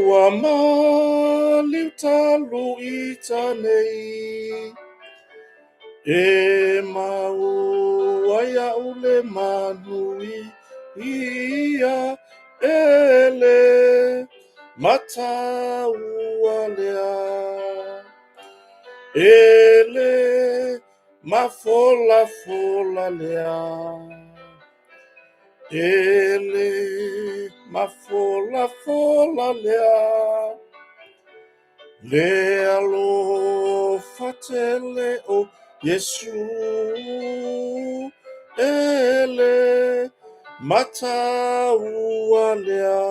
Ua maliu talu i tanei E mau ai au le manui ia e le mataua lea E le mafolafola lea E le mafolafola lea Le alofa tele o Iesu E le mataua lea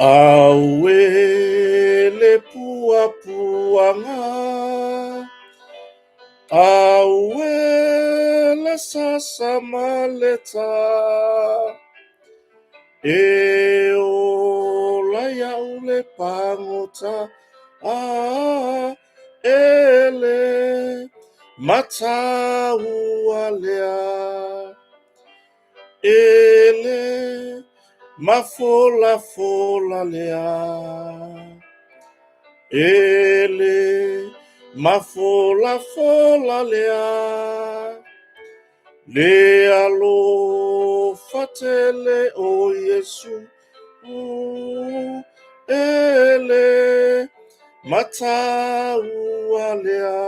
Auē le puapuaga, auē le sasa ma le tā, e ola iaʻu le pagota, a e le mataua lea. E le mafolafola lea. E le mafolafola lea. Le alofa tele o Iesu e le mataua lea.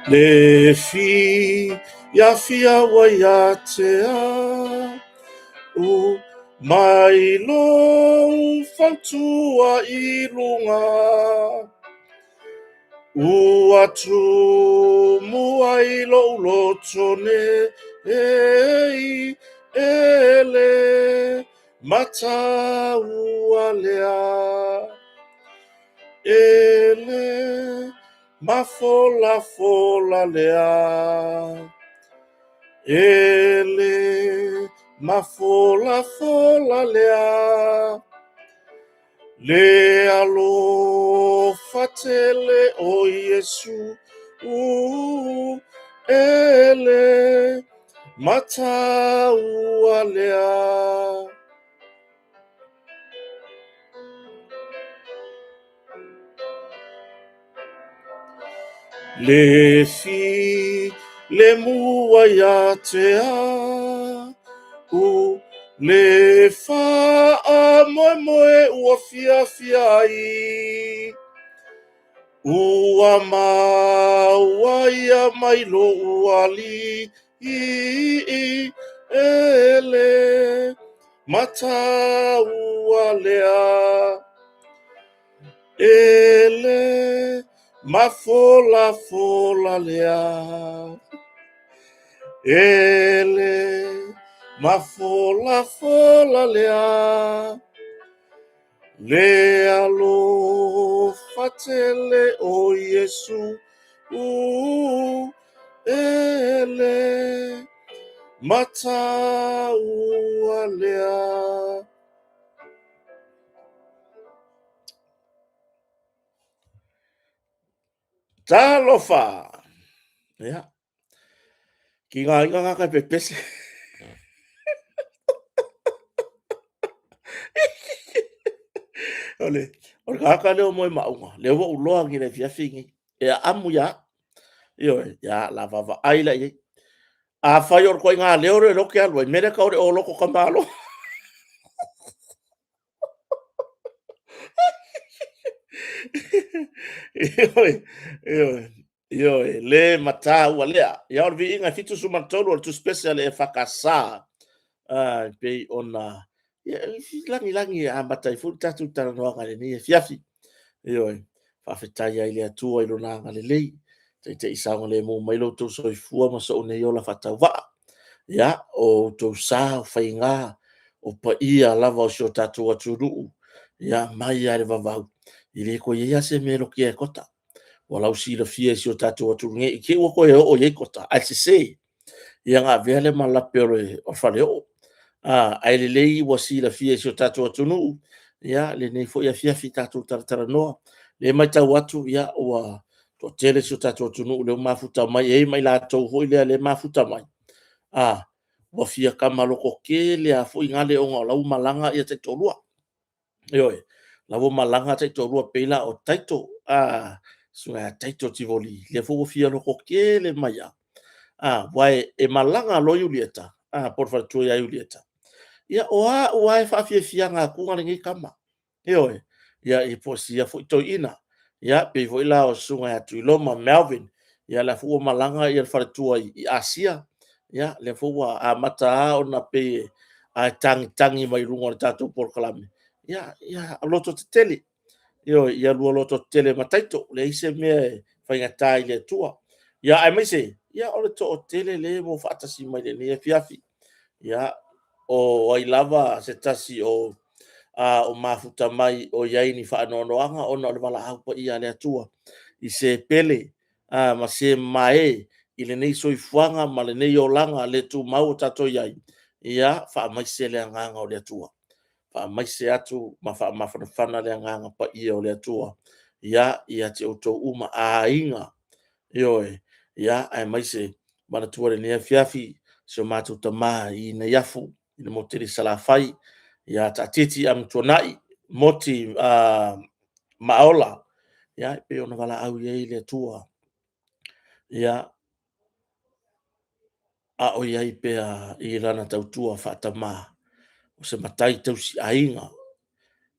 Le fiafia ua ia te au mai lou fautua i luga Ua tumu ai lou loto nei e le mataua lea E le mafolafola lea E le mafolafola lea Le alofa tele o Iesu e le mataua lea. Le filemu ua ia te au, le faamoemoe ua fiafia ai. Ua maua ia mai lou alii e le mataua lea. E le mafolafola lea. E le mafolafola lea. Le alofa tele o Iesu e le mataua lea. Talofa! Ia. Ki ngā inga ngā kai pepese. O le, o le kāka leo moe maunga, leo ua uloa ngi le fiafi ngi. E a amu ia, ioe, ia la vava ai la i. A fai o le koe ngā leo re loke alua, i mere ka ore o loko ka malo. Ioe, ioe, ioe, le mataua lea. Ia o le viiga e 73 o le Tusi Pese a le EFKS, e pei ona ia, lagilagi e amata ai foi le tatou talanoaga i lenei afiafi. Ioe, faafetai ai i le Atua i lona agalelei, taita'i saogalemu mai lo outou soifua ma sou nei ola faatauvaa. Ia, o outou sa, o faiga, o paia lava o si o tatou atunuu, ia, mai lava i le vavau, e le toe i ai lava se mea e lotea e kota. Ua lausilafia e si o tatou atunuu nei, i te i ua toe oo i ai kota, ae sese. Ia ona avea lea ma lape o le faleoo. Ae lelei ua silafia e si o tatou atunuu, Ia, lenei foi afiafi tatou talatalanoa. Le matau atu, ia, ua toatele si o tatou atunuu lea ua mafuta mai, e i ai ma i latou foi lea e mafuta mai, a, ua fia kama lototele lava foi gale ona o la ua malaga ia taitoalua. Ioe, la ua malaga taitoalua, pei la o Taito, a, susuga ia Taito Tivoli, lea foi ua fia lototele mai lava, aua e malaga loa Iulieta, a, po o le faletua ia Iulieta, ia o au lava e faafiafiaga atu lenei tama. Ioe, ia po o sia foi toeaina. Ia pei foi la o le susuga ia Tuiloma Melvin, ia la foi ua malaga le faletua i Asia, ia lea foi ua amata lava ona pei e tagitagi mai i luga o le tatou polokalame, ia lototetele. Ioe, ia lua lototetele ma Taito, leai se mea e faigata i le Atua. Ia aemaise o le toatele lea ua faatasi mai i lenei afiafi. Ia, o ai lava se tasi o mafuta mai o i ai ni faanoanoaga ona o le valaau paia a le Atua i se pele ma se mamae i lenei soifuaga ma lenei olaga le tumau o tatou i ai, ia faamaise le agaga o le Atua, faamaise atu ma faamafanafana le agaga paia o le Atua ia te outou uma, aiga, ioe, aemaise manatua i lenei afiafi si o matou tama i Neiafu i le motu tele i Salafai ia Taatiti Amituanai Moti Maaola, e pei ona valaau i ai le Atua, ia, a o i ai pea i lana tautua faatama, o se matai tausiaiga,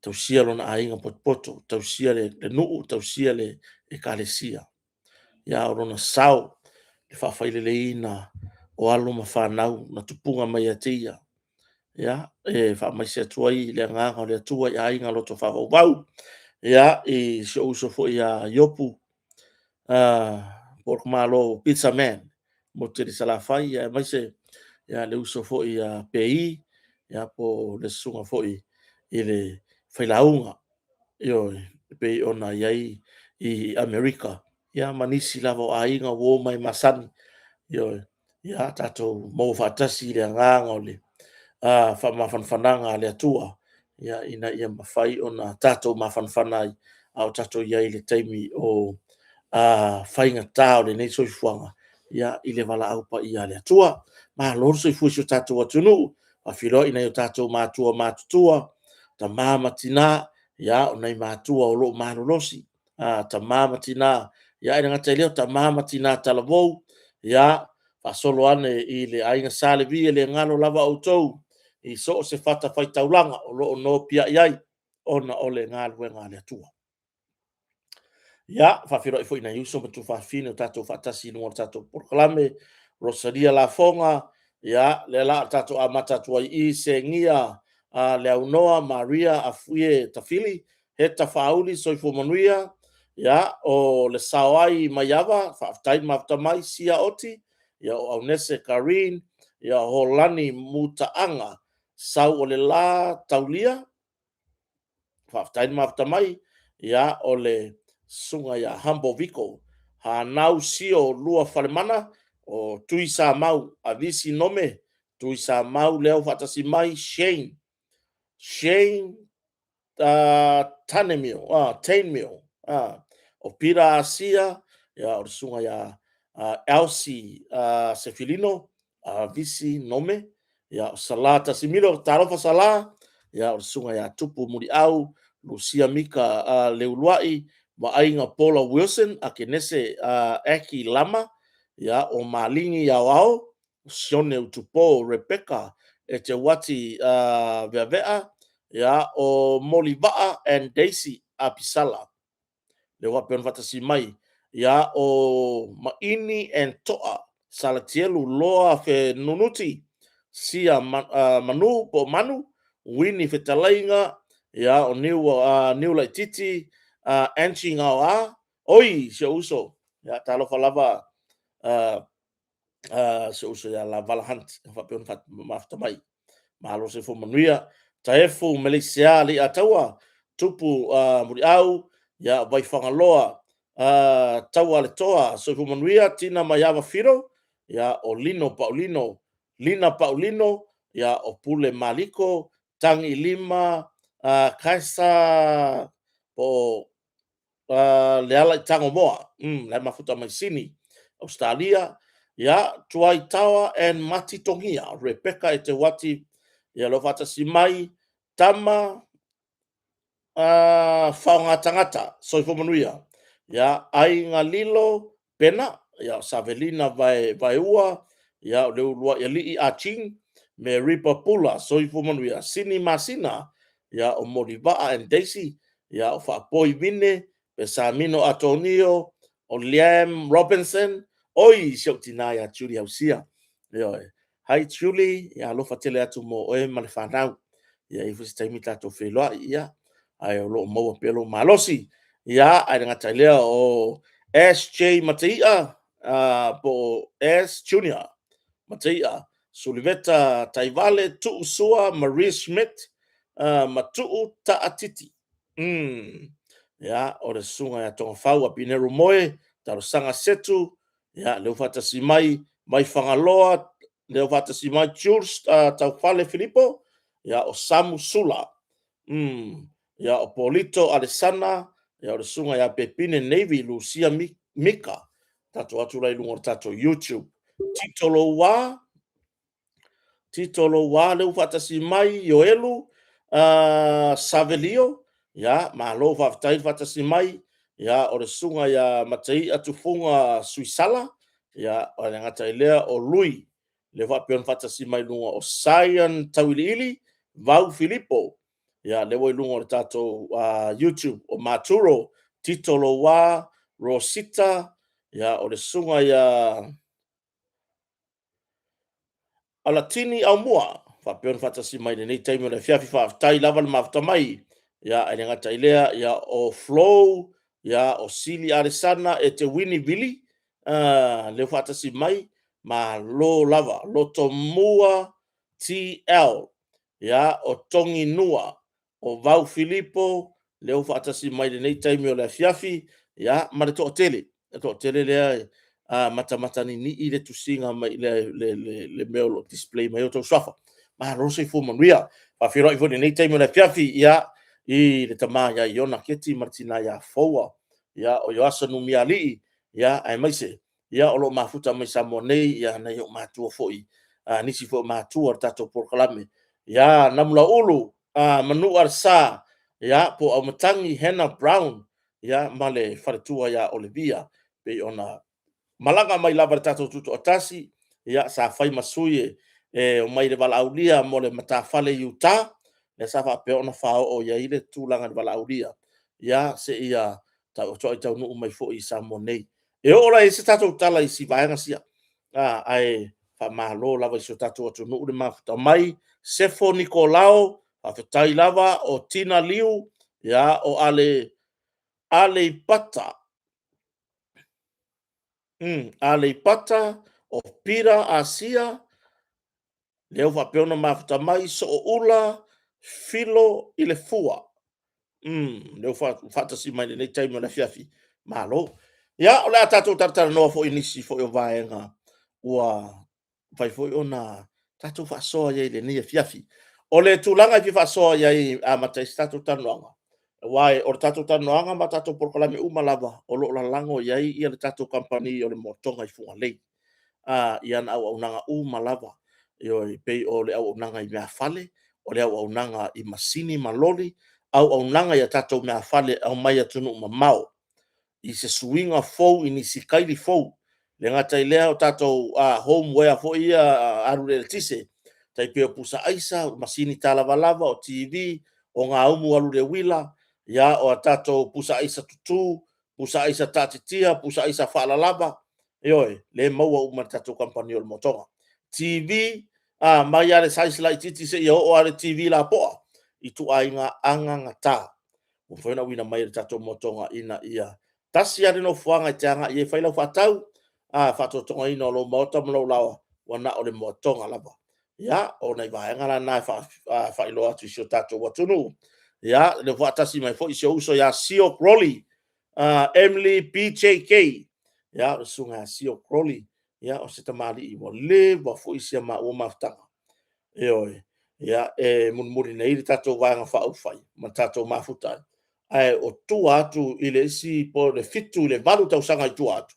tausia lona aiga potopoto, tausia le nuu, tausia le ekalesia. A o lona sao i le faafaileleina o alo ma fanau na tupuga mai ia te ia. Ia, e faamaise atu ai le agaga o le Atua i aiga loto faavauvau. Ia, i si ou uso foi ia Iopu po o le tamaloa Pizza Man, motu tele i Salafai, aemaise le uso foi ia Pei, po o le susuga foi i le Failauga, ioe, e pei ona i ai i Amerika, ia ma nisi lava o aiga, o uo ma e masani. Ioe. Ia tatou maua faatasi le agaga o le faamafanafanaga a le Atua ina ia mafai ona tatou mafanafana ai a o tatou i ai i le taimi o faigata o lenei soifuaga i le valaau paia a le Atua. Malo le soifua i si o tatou atunuu. E faafeiloai i nai o tatou matua matutua, tama ma tina, o nai matua o lo o malolosi, tama ma tina, ae le gata i lea o tama ma tina talavou, ia faasolo ane i le Aiga Sa Levi, e le galo lava outou i so o se fatafaitaulaga o lo o nopiai ai ona o le galuega a le Atua. Ia, faafeiloai foi i nai uso ma tuafafine o tatou faatasi i luga o le tatou polokalame, Rosalia Lafoga, ia, lea o le a tatou amata atu ai i i, Segia Leaunoa Maria Afuie Tafili, Heta Faauli, soifua manuia. Ia, o le Saoai Maiava, faafetai mafuta mai, Sia Oti, ia o Aunese Karine, ia o Holani Mutaaga, Sauolela Taulia, faafetai le mafuta mai. Ia, o le susuga ia Humble Vico, Hanau Sio Luafalemana, o Tui Samau Avisi Nome, Tui Samau lea ua faatasi mai, Shane, Shane Tanemio, Tanemio, o Peter Asia, ia, o le susuga ia Elsie Sefilino, Avisi Nome, ia, o Sala Tasimilo, talofa Sala, ia, o le susuga ia Tupu Muliau, Lucia Mika Leuluai, Vaaiga Paula Wilson, Akenese Aki Lama, ia, o Maligi Aoao, Sione Utupo Rebecca Eteuati Veavea, ia, o Molivaa and Daisy Apisala. Lea ua faapea ona faatasi mai, ia, o Maini and Toa Salatielu Loa Fenunuti, Sia Manu po o Manu, Wini Fetalaiga, ia, o Niu Laititi, Angie Gaoa, oi, si ou uso, ia, talofa lava, si ou uso ia Lavala Hunt, ua faapea ona mafuta mai. Malo soifua manuia. Taefu Meleisea Leiataua, Tupu Muliau, ia Vaifagaloa Taualetoa, soifua manuia. Tina Maiava Filo, ia o Lino Paulino, Lina Paulino, ia o Pule Maliko, Tagi Lima, Kaisa po o Leala i Tagomoa, la e mafuta mai Sini, Ausetalia, ia, Tuai Tawa and Mati Togia, Rebecca Eteuati, ia, lo faatasi mai, Tama Faoga Tagata, soifua manuia. Ia, Aiga Lilo Pena, ia, Savelina Vaeua, ia, o le Uluai Alii Ah Ching, me Ripa Pula, soifua manuia. Sini Masina, ia, o Molivaa and Daisy, ia, o Faapoi Vine, Pesamino Atonio, o Liam Robinson, oi, si ou tina ia Julie Ausia. Ioe. Hi Julie, ia alofa tele atu mo oe ma le fanau. Ia i foi se taimi tatou feiloai, ia, ae o lo o maua pea lou malosi. Ia, ae le gata i lea o SJ Mataia, po o S Junior Mataia, Suliveta Taivale, Tuu Sua, Marie Schmidt, ma Tuu Taatiti. Ia, o le susuga ia Togafau Apineru Moe, Talosaga Setu, ia, lea ua faatasi mai, mai Fagaloa, lea ua faatasi mai Jules Taufale Filipo, ia, o Samu Sula, ia, o Polito Alesana, ia, o le susuga ia Pepine Navy Lucia Mika, tatou atu la i luga o le tatou YouTube. Tito Loua, Tito Loua, lea ua faatasi mai, Ioelu Savelio, ia, malo faafetai le faatasi mai, ia, o le susuga ia Mataia Tufuga Suisala, ia, o le gata i lea o Lui, lea faapea ona faatasi mai luga o Sion Tauiliili, Vau Filipo, ia, lea ua i luga o le tatou YouTube, o Maturo, Tito Loua, Rosita, ia, o le susuga ia Alatini Aumua, faapea ona faatasi mai lenei taimi o le afiafi. Faafetai lava le mafuta mai. Ia, ae le gata i lea, ia, o Flo, ia, o Sili Alesana, e te Wini Vili, lea faatasi mai, malo lava. Lotomua TL, ia, o Togi Nua, o Vau Filipo, lea ua faatasi mai lenei taimi o le afiafi, ia, ma le toatele. Le toatele lea matamata ninii le tusiga mai le mea o lo o display mai o outou suafa. Malo soifua manuia. Faafeiloai foi lenei taimi o le afiafi, ia, i le tama ia Iona Keti ma le tina ia Foua, ia, o Ioasa Numialii, ia, aemaise, ia, o lo o mafuta mai Samoa nei, ia, nai ou matua foi, nisi foi o matua o le tatou polokalame, ia, Namulauulu, Manua le Sa, ia, po o Aumatagi Hannah Brown, ia, ma le faletua ia Olivia, pei ona malaga mai lava le tatou tutoatasi, ia, sa fai ma sui e omai le valaaulia mo le matafale i Utah, lea sa faapea ona faaoo i ai le tulaga i le valaaulia, ia, seia toai taunuu mai foi i Samoa nei. E oo la i se tatou tala i si vaega sia, ae faamalo lava i si o tatou atunuu le mafuta mai. Sefo Nikolao, faafetai lava, o Tina Liu, ia, o Aleipata, Aleipata, o Pira Asia, lea ua faapea ona mafuta mai, Sooula Filo i le Fua. Lea ua faatasi mai lenei taimi o le afiafi. Malo. Ia, o le a tatou talatalanoa foi i nisi foi o vaega ua mafai foi ona tatou faasoa i ai i lenei afiafi. O le tulaga e fia faasoa i ai amata ai se tatou talanoaga, aua o le tatou talanoaga ma tatou polokalame uma lava o lo o lalago i ai le tatou kamupani o le Motoga i Fugalei, i ana auaunaga uma lava, ioe, pei o le auaunaga i meafale, o le auaunaga i masini ma loli, auaunaga i a tatou meafale e aumai atunuu mamao i se suiga fou i ni sikaili fou. E le gata i lea o tatou homeware foi ia alu i le eletise, tai pei o pusa aisa, o masini talavalava, o TV, o gaumu alu i le uila, ia, o a tatou pusa aisa tutu, pusa aisa taatitia, pusa aisa faalalava, ioe, lea e maua uma e le tatou kamupani o le Motoga. TV, mai lava i le size laitiiti seia oo lava i le TV lapoa, ituaiga agagata ua mafai ona auina mai e le tatou Motoga ina ia tasi lava le nofoaga e te agai ai e fai lau faatau, faatotogaina o lou maota ma lou laoa, ua na o le Motoga lava. Ia, o nai vaega la na e faailoa atu i si o tatou atunuu. Ia, lea ua faatasi mai foi si ou uso ia Sio Crowley, Emily BJK, ia, o le susuga ia Sio Crowley, ia, o se tamalii ua leva foi si a maua mafutaga. Ioe. Ia, e mulimuli nei le tatou Vaega Faaupufai ma tatou mafuta ai, ae o tua atu i le isi po o le 7 i le 8 tausaga i tua atu,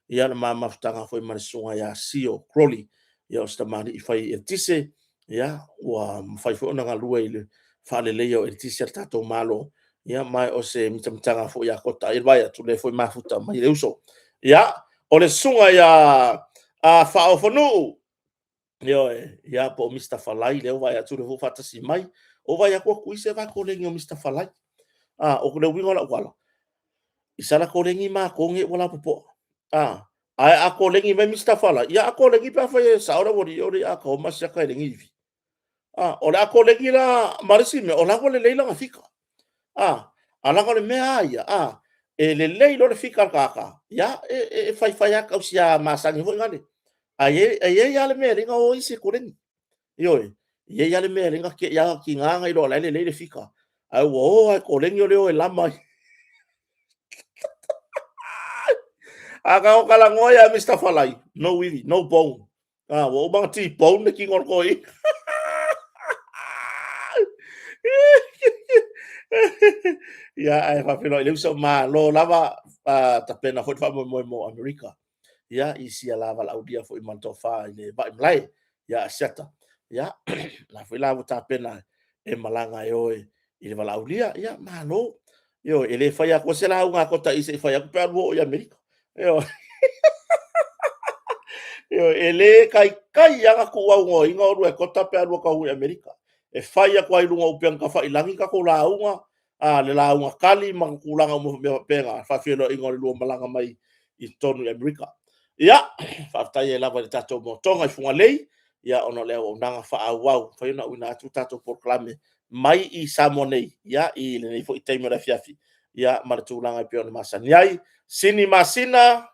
ia le ma mafutaga foi ma le susuga ia Sio Crowley, ia o se tamalii fai eletise, ia ua mafai foi ona galue i le faaleleia o eletise a le tatou Malo, ia ma o se mitamitaga foi ia Kota i le vaai atu, o lea foi e mafuta mai le uso. Ia, o le susuga ia Faaofonuu, ioe, ia po o Mr. Falai lea ua vaai atu o lea foi ua faatasi mai. Ua ou vaai atu ua tuise va koleni o Mr. Falai. A, o le uiga o lau tala, i sala koleni matou nei ua lapopoa. A, ae a koleni mai Mr. Falai, ia a koleni pe afai e sao le aualii ia o le a toma siaka i le givi. A, o le a koleni la ma le isi mea, o la ua lelei lana fika. A, a leaga o le mea lava ia, a, e lelei loa le fika a le tagata, ia, e faifai lava tausi masani foi lale. Ae i ai lava le mea e ala ai ona o isi e koleni. Ioe, e i ai lava le mea e ala ai ona te i lava tiga ona iloa o la e lelei le fika, ae ua o lava e koleni o le o e lama ai. A tatou talanoa ia Mr. Falai, no ivi, no bone. Ah, ua uma ona T-bone le tino o le toeaina. Ia, ae faafeiloai le uso, malo lava, tapena foi le faamoemoe mo Amerika. Ia, i sia la valaaulia foi ma le tofa i le Vaimalae, ia Asiata. Ia, la foi la ua tapena e malaga e o i le valaaulia. Ia, malo. Ioe, e le fai atua se lauga a Kota i se i fai atu pe a lua oo i Amerika. Ioe. Ioe, e le taitai lava ona tuuaunoaina oulua e Kota pe a lua taunuu i Amerika. E fai atu lava i luga o upega tafailagi tatou lauga, a, le lauga tali ma tulaga uma mea faapena, faafeiloaiga o le lua malaga mai i totonu i Amerika. Ia, faafetai ai lava i le tatou motoga i Fugalei, ia ona o le auaunaga faaauau, mafai ona auina atu le tatou polokalame mai i Samoa nei, ia, i lenei foi taimi o le afiafi, ia, ma le tulaga e pei ona masani ai. Sini Masina,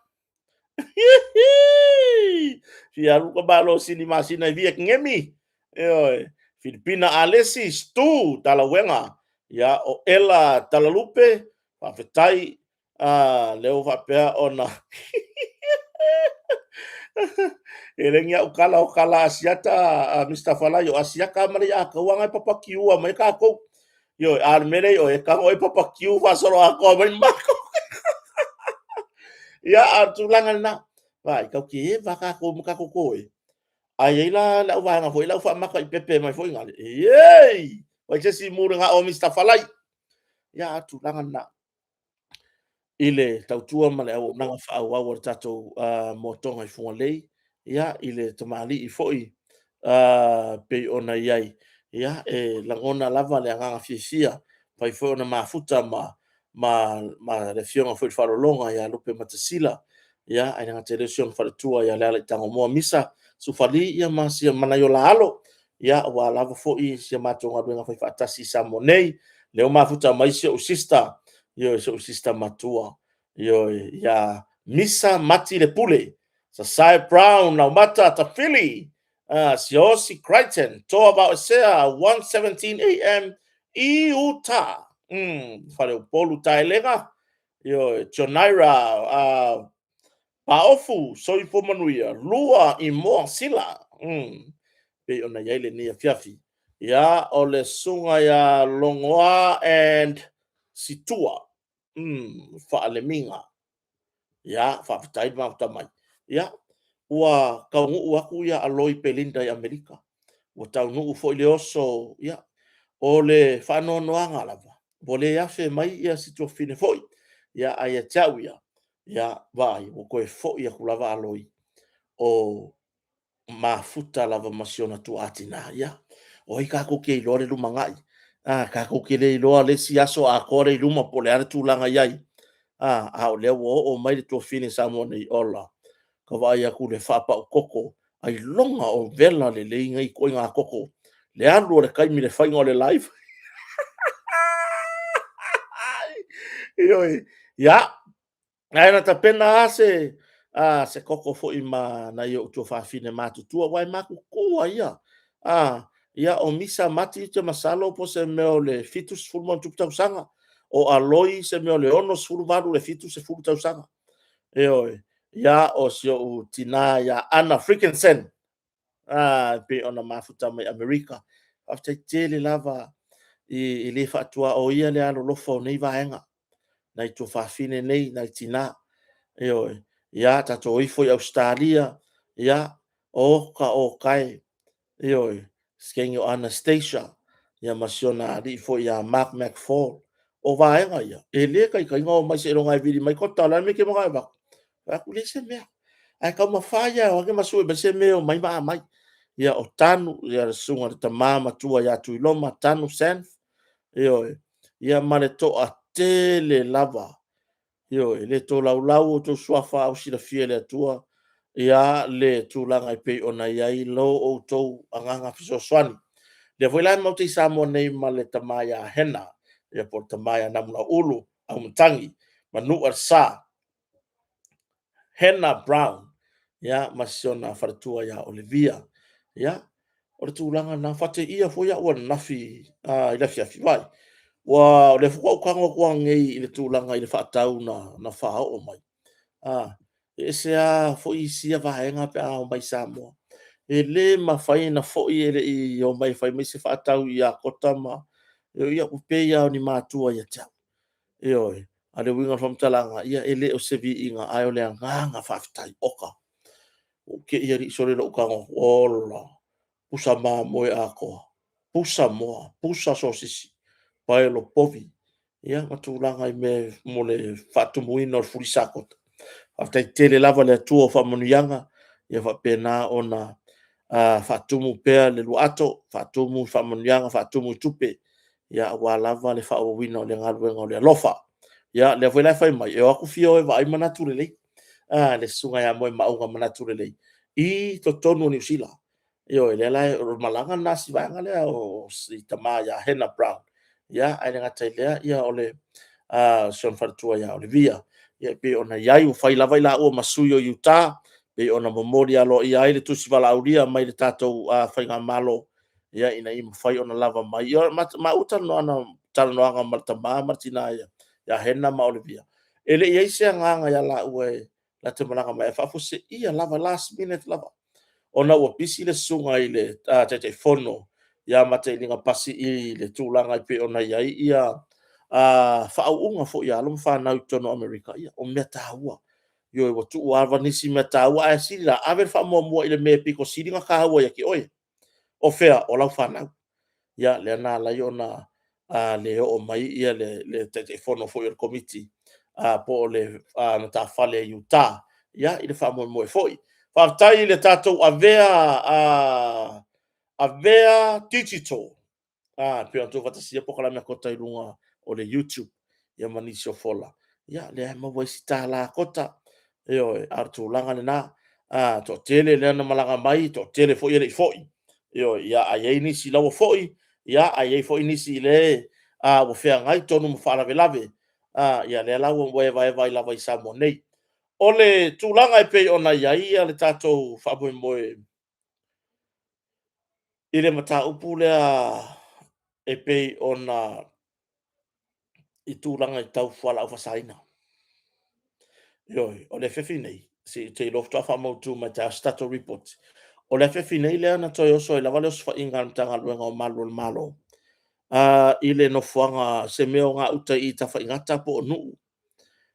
Fia alu ka malo Sini Masina i Vietnami, ioe, Filipina Alesi, Stu Talauega, ia, o Ela Talalupe, faafetai, lea ua faapea ona e le ni au tala o tala Asiata a Mr. Falai, o Asiata ma le ia taua na e papakiua mai tatou. Ioe, a o le mea lea i oe, e tago e papakiu faasoloatoa mai matou. Ia, a o le tulaga lena. Vaai, tatou te eva tatou ma tatou toe. Ae i ai la le auvaega foi la ua faamata i pepe mai foi gale. Iei! Vai se isi mu le gao o Mr. Falai. Ia, a o le tulaga lena. I le tautua ma le auaunaga faaauau a le tatou motoga i Fugalei, ia, i le tamalii foi pei ona i ai, ia, e lagona lava le agaga fiafia, mafai foi ona mafuta ma le afioga foi i le Faalologa ia Lupe Matasila, ia, ae le gata i lea o si ona faletua ia Lealaitangomoa Misa Sufali, ia ma nai o la alo, ia, aua lava foi si a matou galuega faifaatasi i Samoa nei. Lea ua mafuta mai si ou sister, ioe, si ou sister matua, ioe, ia Misa Mati Le Pule, Sasae Brown Laumata Tafili, Siaosi Crichton, Toa Vaoesea, 1:17 a.m. i Utah, Faleupolu Taelega, ioe, Jonaira, Paofu, soifua manuia, lua i Moa Sila, pei ona i ai lenei afiafi. Ia, o le susuga ia Logoa and Situa, Faalemiga. Ia, faafetai le mafuta mai. Ia, ua taunuu atu ia Aloi Belinda i Amerika. Ua taunuu foi le oso, ia, o le faanoanoaga lava, ua le afe mai ia si tuafafine foi. Ia, ae ia te au ia, ia, vaai, ua toe foi atu lava Aloi, o mafuta lava ma si ona tuaatina. Ia, o ai tatou te iloa le lumanai? A, tatou te le iloa le isi aso atoa le i luma po o le a le tulaga i ai. A o lea ua oo mai le tuafafine i Samoa nei, ola, ka vaai atu i le faapau koko, ailoga o vela lelei nei ituaiga koko, le alu o le taimi i le faiga o le live. Ioe, ia, ae na tapena lava se, se koko foi ma nai ou tuafafine matutua, aua e matutua ia. Ia, o Misa Mati ou te masalo po o se mea o le 70+ tausaga, o Aloi se mea o le 68 i le 70 tausaga. Ioe, ia, o si ou tina ia Anna Frickenson, pei ona mafuta mai Amerika. Faafetai tele lava i le faatuaoia le alolofa o nei vaega, nai tuafafine nei, nai tina. Ioe. Ia, tatou o ifo i Ausetalia, ia, oka oka e, ioe, sekegi o Anastasia, ia ma si ona alii foi ia Mark McFall. O vaega ia, e le taitai ona omai seiloga e vili mai Kota, o le a le mea e te manao e avatu? Fai atu, leai se mea. Ae taumafa ia e o ane ma sue mai se mea e omai ma aumai. Ia, o Tanu, ia le susuga i le tama matua ia Tuiloma Tanu Sanff, ioe, ia ma le toatele lava, ioe, e le tolaulau outou suafa, a ua silafia e le Atua ia le tulaga e pei ona i ai lo outou agaga fesoasoani. O lea foi la matou te i Samoa nei ma le tama ia Hena, ia po o le tama ia Namulauulu Auimatagi Manualesa Hena Brown, ia ma si ona faletua ia Olivia. Ia, o le tulaga lena, faateia foi au ananafi i le afiafi, vaai, ua, o lea faatoa ou tago atu lava nei i le tulaga i le faatau na faaoo mai. E ese lava foi isi ia vaega pe a omai i Samoa. E le mafai ona foi e le i omai e fai mai se faatau ia Kota ma, ia e pei lava o ni matua ia te au. Ioe. A o le uiga o le faamatalaga, ia e le o se viiga, ae o le agaga faafetai. Oka, ua ou te i, alii sole, i lou tago atu, ola, pusa mamoe atoa, pusa moa, pusa sosisi, paelo povi, ia ma tulaga i mea mo le faatumuina o le fulisa a Kota. Faafetai tele lava i le Atua o faamanuiaga ia faapena ona faatumu pea le luaato, faatumu i faamanuiaga, faatumu i tupe, aua lava le faaauauina o le galuega o le alofa. Ia, lea foi la e fai mai, e o atu Fio e vaai Manatu Lelei, le susuga ia Moemauga Manatu Lelei i totonu o Niu Sila. Ioe, lea la o le malaga lena a si vaega lea o si tama ia Hena Brown, ia ae le gata i lea o le si ona faletua ia Olivia. Ia e pei ona i ai, ua fai lava i laua ma sui o Utah, pei ona momoli aloaia ai le tusi valaaulia mai le tatou faigamalo, ina ia mafai ona lava mai. Ia, maua talanoaga ma le tama ma le tina ia Hena ma Olivia, e le i i ai se agaga ia laua na te malaga mai, ae faafuaseia lava, last minute lava, ona ua pisi le susuga i le Taitaifono ia Matailiga Pasi i le tulaga e pei ona i ai ia faauuga foi a alo ma fanau i totonu o Amerika, ia o mea taua. Ioe, ua tuu lava nisi mea taua, ae sili la, ave le faamuamua i le mea e pito sili ona taua ia te oe. O fea? O lau fanau. Ia, lea na ala ai ona le oo mai le Taitaifono foi o le Komiti po o le matafale i Utah i le faamoemoe foi. Faafetai i le tatou Avea Digital, pei ona tuufaatasia polokalame a Kota i luga o le YouTube ia ma nisi o fola. Ia, lea e maua ai si $1 a Kota. Ioe, a o le tulaga lena, toatele lea na malaga mai, toatele foi e le i foi. Ioe, ia ae i ai nisi la ua foi, ia ae i ai foi nisi le ua feagai tonu ma faalavelave. Ia lea la ua evaeva ai lava i Samoa nei. O le tulaga e pei ona i ai le tatou faamoemoe i le mataupu lea e pei ona i tulaga i tau fualaau faasaina. Ioe, o le afiafi nei, se i te iloa faatoa faamautu mai taeao se tatou report. O le afiafi nei lea na toe oso ai lava le osofaiga a le Matagaluega o Malu o le Malo i le nofoaga, se mea o gauta i Tafaigata po o Nuu,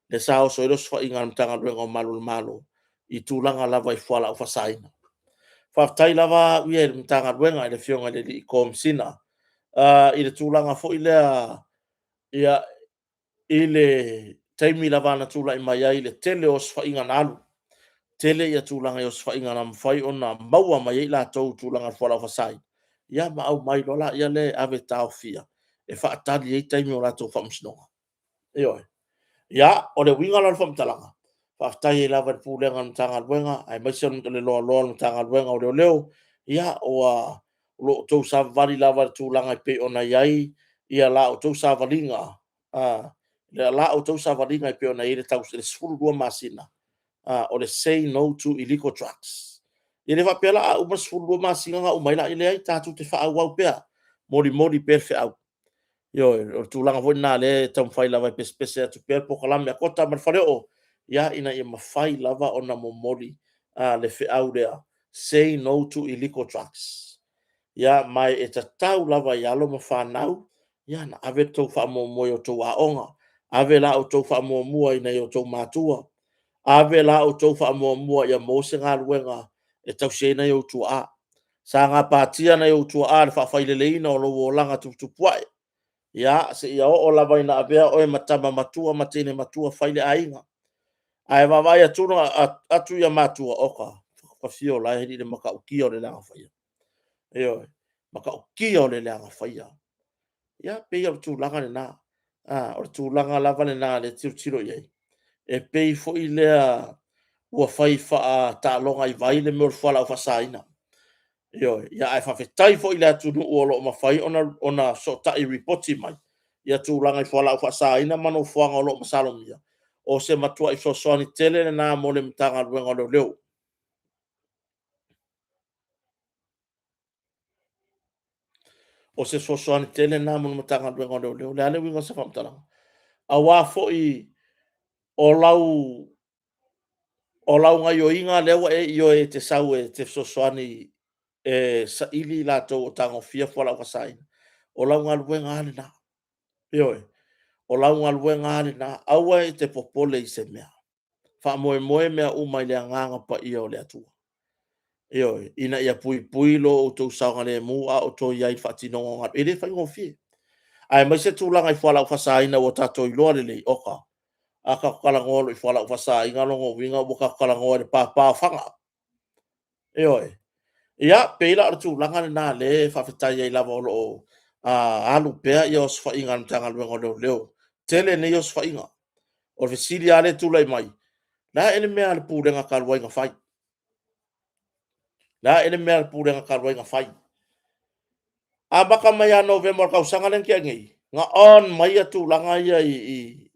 lea sa oso ai le osofaiga a le Matagaluega o Malu o le Malo i tulaga lava i fualaau faasaina. Faafetai lava au ia i le Matagaluega i le Afioga i le Alii Komesina i le tulaga foi lea ia, i le taimi lava na tulai mai ai le tele o osofaiga na alu, tele ia tulaga i osofaiga na mafai ona maua mai ai latou i tulaga o fualaau faasaina, ia ma aumai loa lea e ave e taofia e faatali ai taimi o latou faamasinoga. Ioe. Ia, o le uiga la o le faamatalaga, faafetai ai lava i le Pulega o le Matagaluega aemaise o le loaloa o le Matagaluega o Leoleo, ia ua o lo o outou savavali lava i le tulaga e pei ona i ai ia la outou savaliga, la outou savaliga e pei ona i ai le 12 masina o le Say No to Illegal Drugs. E le faapea la a uma le 12 masina ona uma ai lea, leai, tatou te faaauau pea, molimoli pea le feau. Ioe, o le tulaga foi lena o lea e taumafai lava e pesepese atu pea le polokalame a Kota ma le Faleoo, ia, ina ia mafai lava ona momoli le feau lea, say no to illegal drugs. Ia, ma e tatau lava i alo ma fanau, ia, na ave le tou faamuamua i o outou aoga, ave la outou faamuamua i nai o outou matua, ave la outou faamuamua ia maua se galuega e tausi ai nai ou tuaa. Sa gapatia nai ou tuaa i le faafaileleina o lou olaga tuputupuae, ia, seia oo lava ina avea oe ma tama matua ma teine matua, fai le aiga. Ae vaavaai atu ia matua, oka, afio la e alii le matautia o le leaga faia. Ioe, matautia o le leaga faia. Ia, pei o le tulaga lena. O le tulaga lava lena o lea e tilotilo i ai, e pei foi lea ua fai faataaloga i vai le mea o le fualaau faasaina. Ioe, ia ae faafetai foi i le atunuu o lo o mafai ona fesootai lipoti mai ia tulaga i fualaau faasaina ma nofoaga o lo o masalomia. O se matuai fesoasoani tele lena mo le Matagaluega o Leoleo. O se fesoasoani tele lena mo le Matagaluega o Leoleo. O le a le uiga o se faamatalaga? Aua foi o lau gaoioiga lea ua e ioe e te sau e te fesoasoani e saili i latou o tagofia fualaau faasaina, o lau galuega lava lena. Ioe, o lau galuega lava lena. Aua e te popole i se mea. Faamoemoe mea uma i le Agaga Paia o le Atua. Ioe, ina ia puipui lo outou saogalemu a o outou i ai i le faatinoga o galuega. E le faigofie, aemaise tulaga i fualaau faasaina ua tatou iloa lelei, oka, a tatou talanoa loa i fualaau faasaina, o lona uiga ua tatou talanoa i le papa o fana. Ioe. Ia, pei la o le tulaga lena o lea e faafetai ai lava o lo o alu pea osofaiga a le Matagaluega o Leoleo. Tele nei osofaiga. O le fesili lava lea e tulai mai, o le a ea le mea a le Pulega talu ai na fai? O le a ea le mea a le Pulega talu ai na fai? Amata mai ia Novema o le tausaga lea na tea nei, na on mai tulaga ia i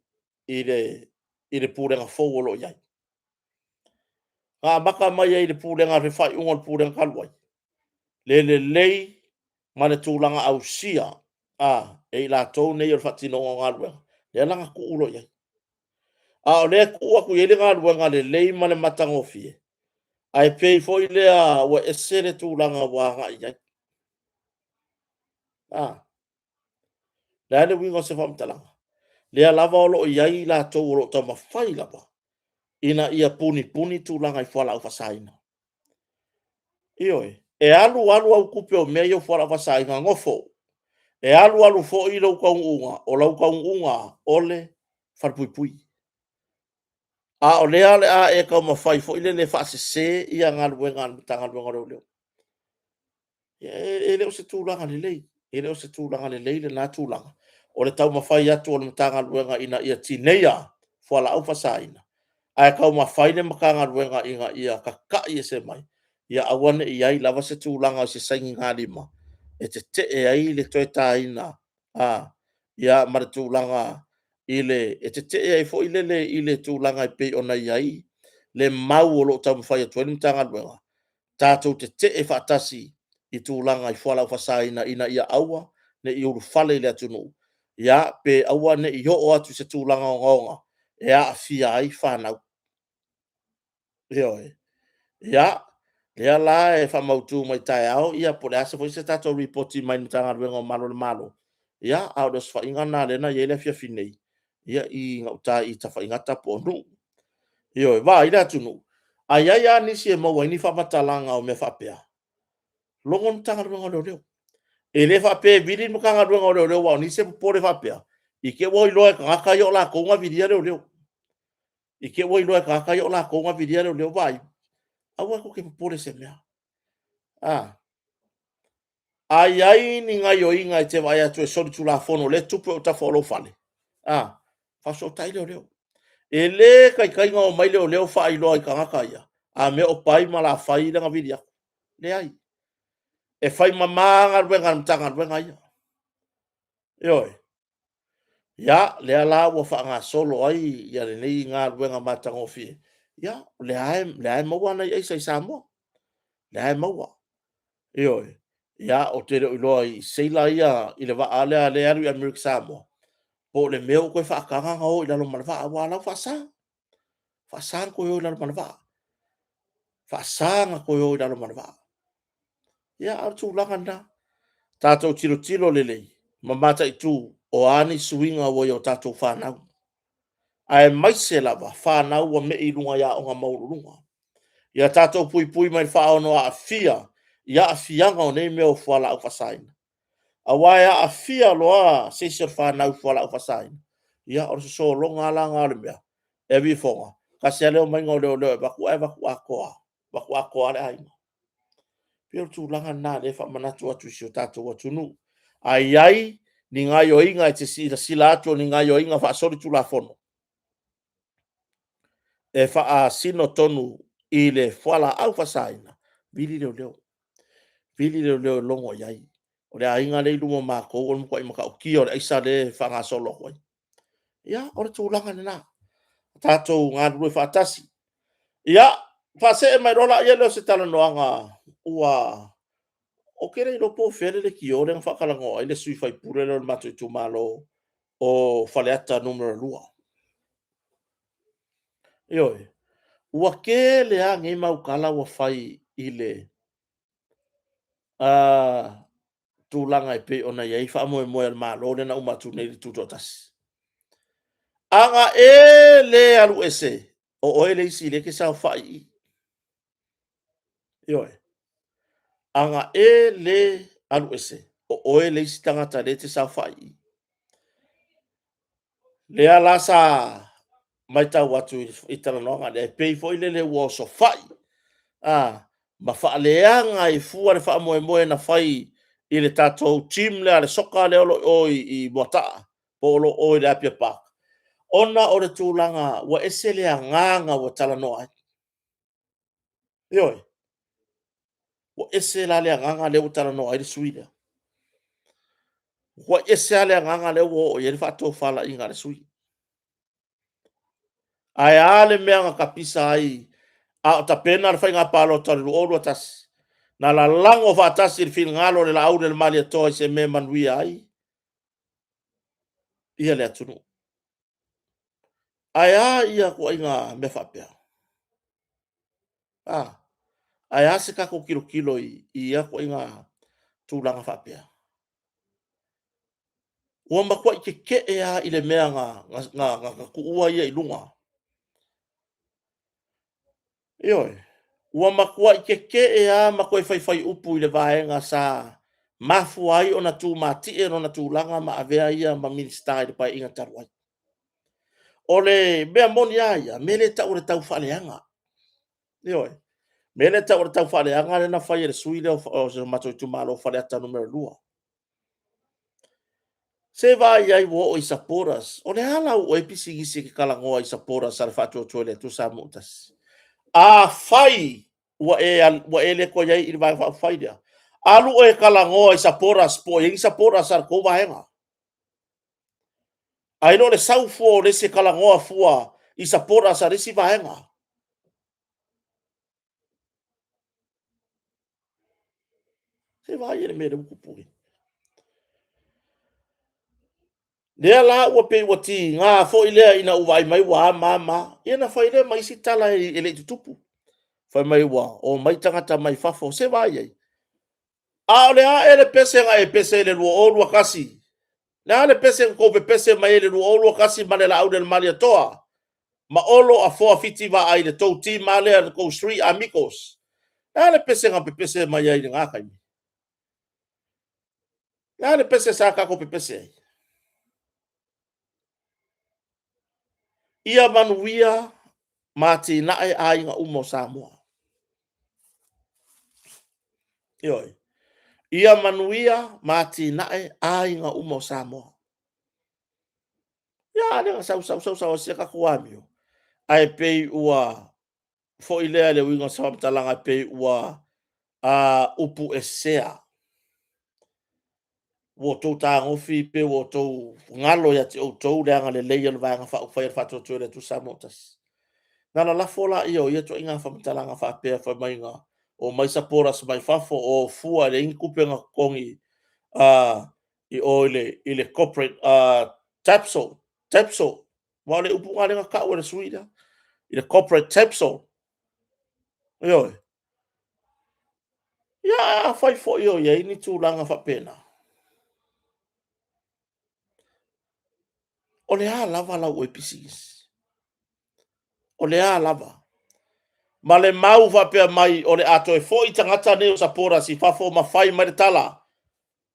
le Pulega fou o lo o i ai. Na amata mai ai i le Pulega i le faaiuga o le Pulega talu ai, le lelei ma le tulaga ausia e i latou nei o le faatinoga o galuega, lea la na tuu loa i ai. A o lea e tuu atu i ai le galuega lelei ma le matagofie, ae pei foi lea ua ese le tulaga ua agai i ai. O le a le uiga o se faamatalaga? Lea lava o lo o i ai i latou o lo o taumafai lava ina ia punipuni tulaga i fualaau faasaina. Ioe, e alu alu au tupe o mea ia o fualaau faasaina, nofo. E alu alu foi lou taunuuga, o lau taunuuga o le falepuipui. A o lea o le a e taumafai foi lele e faasese ia galuega a le Matagaluega o Leoleo. E le o se tulaga lelei, e le o se tulaga lelei lena tulaga o le taumafai atu o le Matagaluega ina ia tineia fualaau faasaina, ae taumafai le Matagaluega ina ia tata'i ese mai, ia aua ne i i ai lava se tulaga o se sainigalima e tetee ai le toe taina ma le tulaga i le e tetee ai foi lele i le tulaga e pei ona i ai le mau o lo o taumafai atu ai le Matagaluega, tatou tetee faatasi i tulaga i fualaau faasaina ina ia aua ne i ulufale i le atunuu, ia pe aua ne i oo atu i se tulaga ogaoga e aafia ai fanau. Ioe. Ia, lea la e faamautu mai taeao po o le a foi se tatou lipoti mai le Matagaluega o Malu o le Malo, ia, a o le osofaiga lena lea na i ai le afiafi nei i gauta i Tafaigata po o Nuu. Ioe. Vaai le atunuu, a i ai lava nisi e maua ai ni faamatalaga o mea faapea, logo le Matagaluega o Leoleo. E le faapea e vili le Matagaluega o Leoleo aua o nisi e popole faapea, i te i ua iloa e tagata ia o latou na vilia leoleo. I te i ua iloa e tagata ia o latou na vilia leoleo. Vaai, aua tou te popole i se mea. A i ai ni gaoioiga e te vaai atu e solitulafono o lea e tupu i autafa o lou fale, faafesootai leoleo. E le taitai ona omai leoleo faailoa i tagata ia, a mea o Pai ma Lafai lea na vili atu. Leai. E fai mama galuega a le Matagaluega ia. Ioe. Ia, lea la ua faagasolo ai ia lenei galuega matagofie, ia, o lea lava e maua nai aisa i Samoa. O lea lava e maua. Ioe. Ia, ou te le o iloa i seila ia i le vaa lea e alu i Amerika Samoa, po o le mea ua toe faataga ona o i lalo ma le vaa, aua o la ua faasa, faasa ona toe o i lalo ma le vaa. Faasa ona toe o i lalo ma le vaa. Ia, a o le tulaga lena. Tatou tilotilo lelei ma mataitu o a ni suiga ua i o tatou fanau, aemaise lava fanau ua me'i i luga i aoga maualuluga. Ia tatou puipui mai le faaono aafia i aafiaga o nei mea o fualaau faasaina. Aua e aafia loa se isi o le fanau i fualaau faasaina, ia o le sosologa lava la lena o le mea, e ave i foga, tasi lava le omaiga o leoleo e avatu ae avatu atoa lava, avatu atoa lava le aiga. E pei o le tulaga lena o lea e faamanatu atu i si o tatou atunuu. A i ai ni gaoioiga e te silasila atu o ni gaoioiga faasolitulafono, e faasino tonu i le fualaau faasaina, vili leoleo, vili leoleo e logo i ai. O le aiga lea e i luma o matou o le matuai matautia o le aisa lea e faagasolo atu ai. Ia, o le tulaga lena, tatou galulue faatasi. Ia, faasee mai loa lea o se talanoaga ua... Ou te le iloa po o fea le leitio lea na faatalanoa ai le sui usufono lea o le matou itumalo o Faleata Nu.2. Ioe, ua tele lava nei mau tala ua fai i le tulaga e pei ona i ai faamoemoe o le Malo lea na uma atu nei i le Tutoatasi. A na e le alu ese, o oe le isi lea e te saofai i i. Ioe. A na e le alu ese, o oe le isi tagata lea e te saofai i i. Lea la sa matau atu i talanoaga lea, e pei foi lele ua osofai ma faaleaga ai fua le faamoemoe na fai i le tatou team lea a le soccer lea o lo o i Moataa, po o lo o i le Apia Park, ona o le tulaga ua ese le agaga ua talanoa ai. Ioe. Ua ese la le agaga lea ua talanoa ai le sui usufono lea. Ua ese lava le agaga lea ua oo i ai le faatofalaiga a le sui usufono. Ae a le mea na tapisa ai a o tapena le faiga palota o le 2021? Na lalago faatasi le finagalo o le Laauli o le Malietoa i se mea e manuia ai ia le atunuu. Ae a ia ituaiga mea faapea? A, ae a se tatou tilotilo i ia ituaiga tulaga faapea? Ua matuai tetee lava i le mea na tuua ia i luga. Ioe, ua matuai tetee lava ma toe faifai upu i le vaega sa mafua ai ona tumatie lona tulaga ma avea ia ma Minisita i le Paeaiga talu ai. O le mea moni lava ia, mea lea e tau o le taufaaleaga. Ioe. Mea lea e tau o le taufaaleaga lea na fai e le sui usufono lea o si o matou itumalo o Faleata Nu.2. Se vaai i ai ua oo i supporters. O le a lau oe pisinisi e te talanoa i supporters a le Faatuatua i le Atua Samoa ua Tasi? Afai ua e, ua e le toe i ai i le Vaega Faaupufai lea, alu oe e talanoa i supporters po o i ai ni supporters a le tou vaega. Ae le o le sau fua o le isi e talanoa fua i supporters a le isi vaega. Se vaai i le mea lea ua tupu nei. Lea la ua pei ua tiga foi lea ina ua vaai mai ua a ma ma. Ia na fai lea ma isi tala e le i tutupu. Fai mai ua omai tagata mai fafo. Se vaai ai. A o le a ea le pese na e pese i le 2021? Le a le pese na tou pepese mai ai i le 2021 ma le Laauli a le Malietoa? Ma Olo Afoa Fiti Vaai le tou team lava lea, le tou Three Amigos. Le a le pese na pepese mai ai i lena taimi? Le a le pese sa tatou pepese ai? Ia manuia ma atinae aiga uma o Samoa. Ioe. Ia manuia ma atinae aiga uma o Samoa. Ia, lea na sau sau sau sau sia tatou amio. Ae pei ua foi lea le uiga o se faamatalaga e pei ua upu esea. Ua outou tagofi pe ua outou galo ia te outou le agalelei o le Vaega Faaupufai a le Faatuatua i le Atua Samoa Tasi. Na lalafo laia o ia ituaiga faamatalaga faapea fai mai na omai supporters mai fafo o fua e leai ni tupe na totogi i o i le corporate tapsel, tapsel. Aua o le upu lena lea na tau e le sui lea, i le corporate tapsel. Ioe. Ia, afai foi o i ai ni tulaga faapena, o le a lava lau oe pisinisi? O le a lava? Ma le mau faapea mai o le a toe foi tagata nei o supporters i fafo ma fai mai le tala,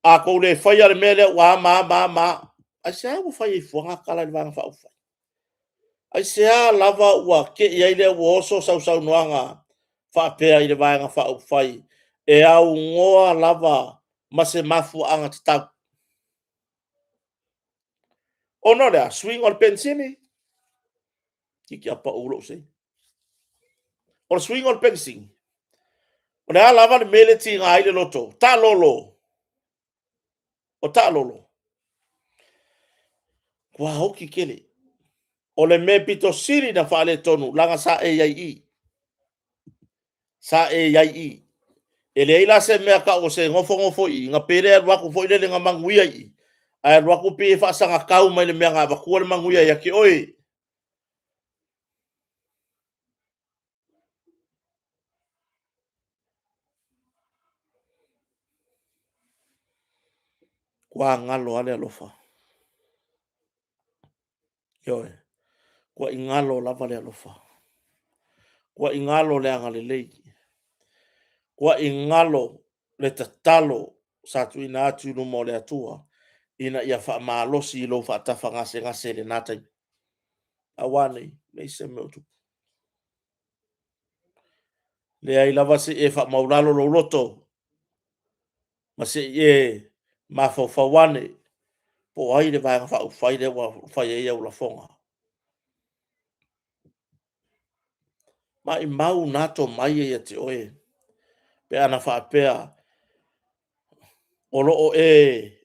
a tou le faia le mea lea ua a ma a ma a ma a. Aisea ua fai ai fua na tala i le Vaega Faaupufai? Aisea lava ua te i ai lea ua oso sau saunoaga faapea i le Vaega Faaupufai e aunoa lava ma se mafuaaga tatau? Ona o le a? Suiga o le penisini? Toeitiiti lava pau lou sei. O le suiga o le penisini, o le a lava le mea lea e tiga ai le loto, taalolo, o taalolo. Ua oti tele. O le mea pito sili ona faaletonu, leaga sa e i ai i i. Sa e i ai i i. E leai la se mea tau o se nofonofo i i, ona pei lea e alu atu foi lele na manuia i i, ae alu atu pei e faasagatau mai le mea na avatua le manuia ia te oe. Ua galo lava le alofa. Ioe. Ua i galo lava le alofa. Ua i galo le agalelei. Ua i galo le tatalo sa tuuina atu i luma o le Atua ina ia faamalosi i lou faatafagasegase i lena taimi. Aua nei, leai se mea o tupu. Leai lava se i e faamaulalo lou loto ma se i e mafaufau ane po o ai le Vaega Faaupufai lea ua fai ai au lafoga. Maimau na tomai e ia te oe pe ana faapea o lo o e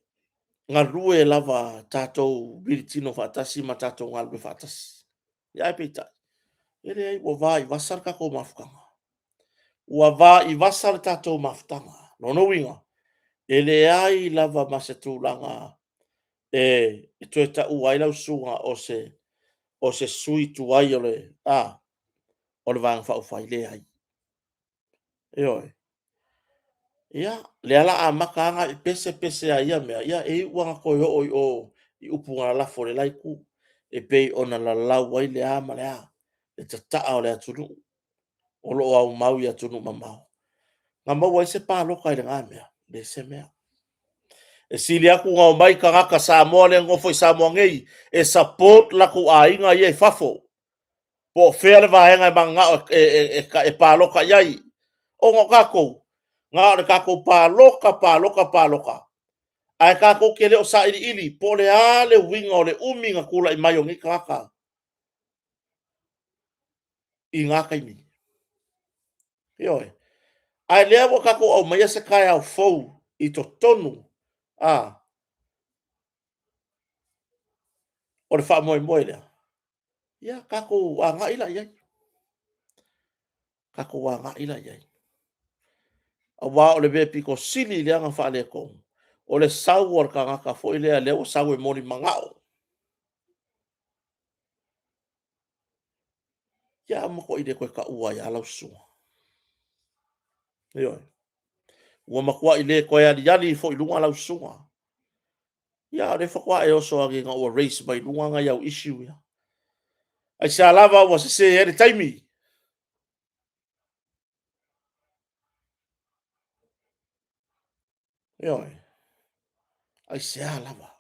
galue lava tatou militino faatasi ma tatou galulue faatasi. Ia ae peitai, e leai ua vaivasa le tatou mafutaga. Ua vaivasa le tatou mafutaga. Lona uiga, e leai lava ma se tulaga e toe taua ai lau susuga o se o se sui tuai o le a o le Vaega Faaupufai, leai. Ioe. Ia, lea la amata ona pese pese lava i ia mea, ia e iu lava ina toe oo i o i upu na lalafo i le la itu, e pei ona lalau ai le a ma le a, le tataa o le atunuu o lo o aumau i atunuu mamao. Na maua ai se palota i lena mea? Leai se mea. E sili atu ona omai tagata Samoa lea e nonofo i Samoa nei e support latou aiga ia i fafo, po o fea le vaega e mananao e, e, e, e palota i ai. Ona o tatou, na o le tatou palota, palota, palota, ae tatou te le o sailiili po o le a le uiga o le umi na tulai mai o nei tagata i na taimi. Ioe. Ae lea ua tatou aumaia se taeao fou i totonu a o le faamoemoe lea. Ia, tatou agai la i ai. Tatou agai la i ai. Aua o le mea pito sili lea na faaletonu, o le sau o le tagata foi lea, lea ua sau e moli manao. Ia, a matuai le toe taua ai lava lau susuga. Ioe. Ua matuai le toe aliali foi i luga lau susuga. Ia, a o lea faatoa e oso ane ina ua raise mai luga nai au issue ia. Aisea lava ua sese ai le taimi? Ioe. Aisea lava?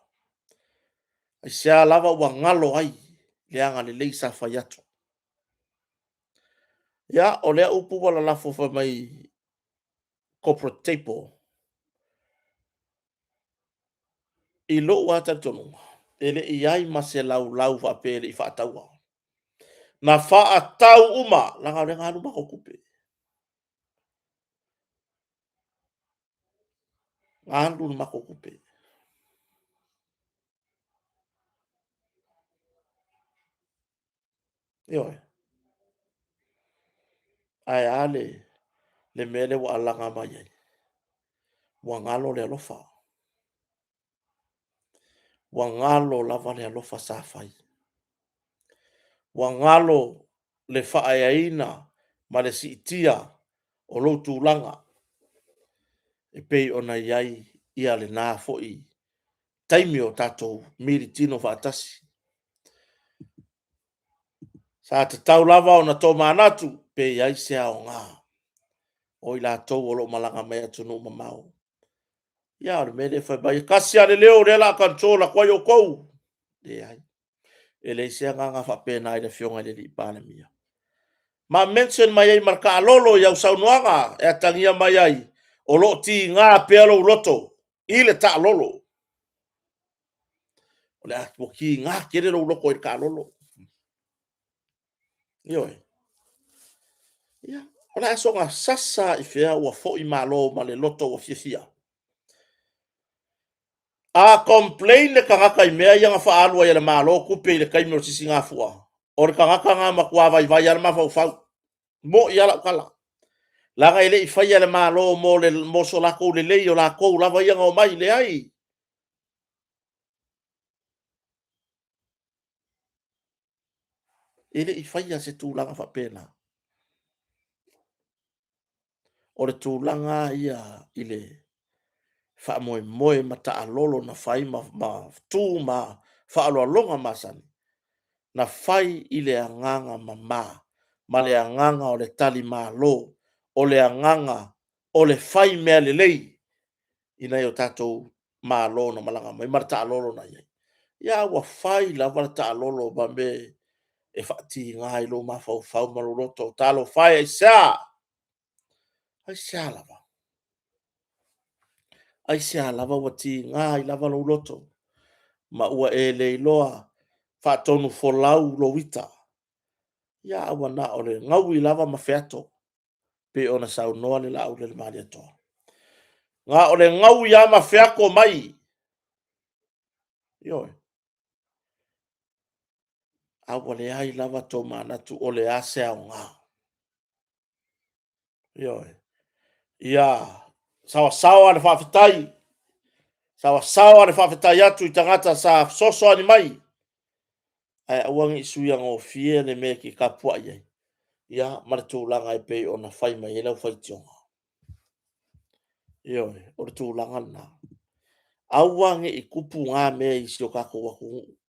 Aisea lava ua galo ai le agalelei sa fai atu? Ia, o lea upu ua lalafo fai mai corporate table. I lou lava talitonuga, e le i ai ma se laulau faapea e le i faataua. Na faatau uma, leaga o lea na alu matou tupe. Na alu le matou tupe. Ioe. Ae a le, le mea lea ua alaga mai ai? Ua galo le alofa. Ua galo lava le alofa sa fai. Ua galo le faaeaina ma le siitia o lou tulaga. e pei ona i ai ia lena foi taimi o tatou militino faatasi. Sa tatau lava ona tomanatu pe i ai se aoga o i latou o lo o malaga mai atunuu mamao. Ia, o le mea lea e fai mai, e tasi lava le leo lea o le a control atu ai outou. Leai, e leai se agaga faapena i le Afioga i le Palemia. Ma mention mai ai ma le taalolo i au saunoaga e atagia mai ai, o lo o tiga pea lou loto i le taalolo. O le a ua tiga tele lou loto i le taalolo. Ioe. Ia, o le a soona sasa lava i fea ua foi malo ma le loto ua fiafia. A complain le tagata i mea ia na faaalu ai e le Malo tupe i le taimi o le sisigafua, o le tagata na matua vaivai lava le mafaufau. Mo'i lava lau tala. Leaga e le i faia e le Malo mo, le, mo so latou lelei o latou lava ia na omai. Leai. E le i faia se tulaga faapena. O le tulaga ia i le faamoemoe ma taalolo na fai ma, ma tu ma faaaloaloga masani, na fai i le agaga mama ma le agaga o le talimalo, o le agaga o le fai mea lelei i nai o tatou malo na malaga mai ma le taalolo na i ai. Ia ua fai lava le taalolo ma mea e faatiga ai lou mafaufau ma lou loto. Talofa e, aisea? Aisea lava? Aisea lava ua tiga ai lava lou loto ma ua e le iloa faatonu folau lou ita? Ia, a ua na o le gaui lava ma feato, pei ona saunoa le Laaulialemalietoa. Na o le gaui lava ma feato mai. Ioe. A ua leai lava tou manatu o le a se aoga. Ioe. Ia saosaoa le faafetai, saosaoa le faafetai atu i tagata sa fesoasoani mai, ae aua ne i suia gofie le mea e te tapuai ai, ia ma le tulaga e pei ona fai mai ai lau faitioga. Ioe, o le tulaga lena. Aua ne i tupu na mea i si o tatou atunuu.